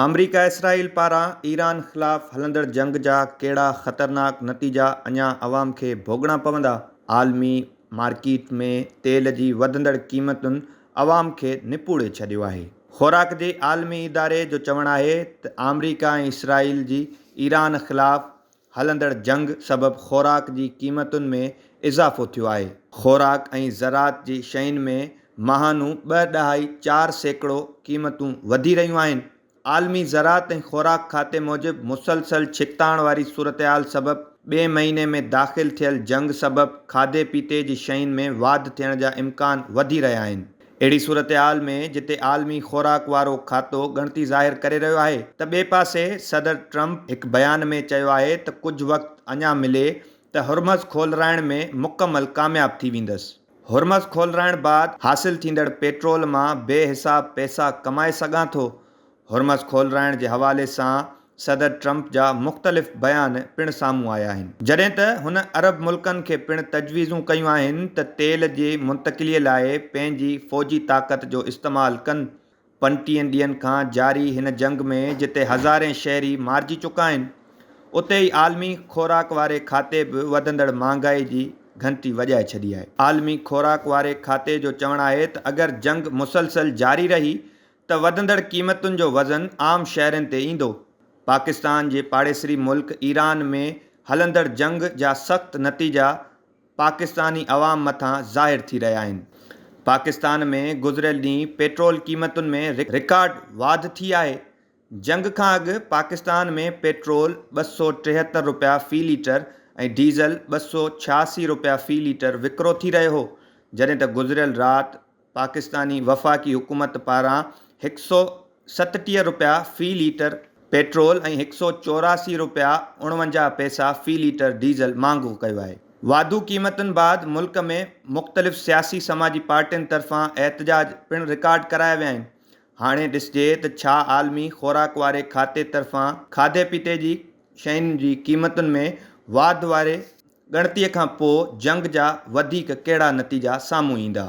آمريڪا اسرائيل پاران ايران خلاف هلندڙ جنگ جا ڪهڙا خطرناڪ نتيجا اڃا عوام کي ڀوڳڻا پوندا؟ عالمي مارڪيٽ ۾ تيل جي وڌندڙ قيمتن عوام کي نپوڙي ڇڏيو آهي. خوراڪ جي عالمي اداري جو چوڻ آهي ته آمريڪا ۽ اسرائيل جي ايران خلاف هلندڙ جنگ سبب خوراڪ جي قيمتن ۾ اضافو ٿيو آهي. خوراڪ ۽ زراعت جي شين ۾ ماهانو 2.4% قيمتون وڌي رهيون آهن. عالمي زراعت ۽ خوراڪ کاتي موجب مسلسل ڇڪتاڻ واري صورتحال سبب ٻئي مهيني ۾ داخل ٿيل جنگ سبب کاڌي پيتي جي شين ۾ واڌ ٿيڻ جا امڪان وڌي رهيا آهن. اهڙي صورتحال ۾ جتي عالمي خوراڪ وارو کاتو ڳڻتي ظاهر ڪري رهيو آهي ته ٻئي پاسي صدر ٽرمپ هڪ بيان ۾ چيو آهي ته ڪجهه وقت اڃا ملي ته هرمز کولرائڻ ۾ مڪمل ڪامياب ٿي ويندس. هرمز کولرائڻ بعد حاصل ٿيندڙ پيٽرول مان بي حساب پئسا ڪمائي سگهان ٿو. هرمز کولرائڻ جي حوالي سان صدر ٽرمپ جا مختلف بيان پڻ سامهون آيا آهن. جڏهن ته هن عرب ملڪن کي پڻ تجويزون ڪيون آهن ته تيل جي منتقلي لاء پنهنجي فوجي طاقت جو استعمال ڪن. پنٽيهن ڏينهن کان جاري هن جنگ ۾ جتي هزارين شهري مارجي چڪا آهن، اتي ئي عالمي خوراڪ واري کاتي به وڌندڙ مهانگائي جي گهنٽي وڄائي ڇڏي آهي. عالمي خوراڪ واري کاتي جو چوڻ آهي ته اگر جنگ مسلسل جاري رهي ته وڌندڙ قيمتن جو وزن عام شهرين تي ايندو. پاڪستان جي پاڙيسري ملڪ ايران ۾ هلندڙ جنگ جا سخت نتيجا پاڪستاني عوام مٿان ظاهر ٿي رهيا آهن. پاڪستان ۾ گذريل ڏينهن پيٽرول قيمتن ۾ رڪارڊ واڌ ٿي آهي. جنگ کان اڳ پاڪستان ۾ پيٽرول 273 رپيا في ليٽر ۽ ڊيزل 286 رپيا في ليٽر وڪرو ٿي رهيو هو، جڏهن ته گذريل رات پاڪستاني وفاقي حڪومت پاران 137 رپيا في ليٽر پيٽرول ۽ 184 رپيا 49 پئسا في ليٽر ڊيزل مهانگو ڪيو آهي. واڌو قيمتن بعد ملڪ ۾ مختلف سياسي سماجي پارٽين طرفان احتجاج پڻ رڪارڊ ڪرايا ويا آهن. هاڻي ڏسجي ته ڇا عالمي خوراڪ واري کاتي طرفان کاڌي پيتي جي شين جي قيمتن ۾ واڌ واري ڳڻتيء کان پوء جنگ جا وڌيڪ ڪهڙا نتيجا سامهون ايندا؟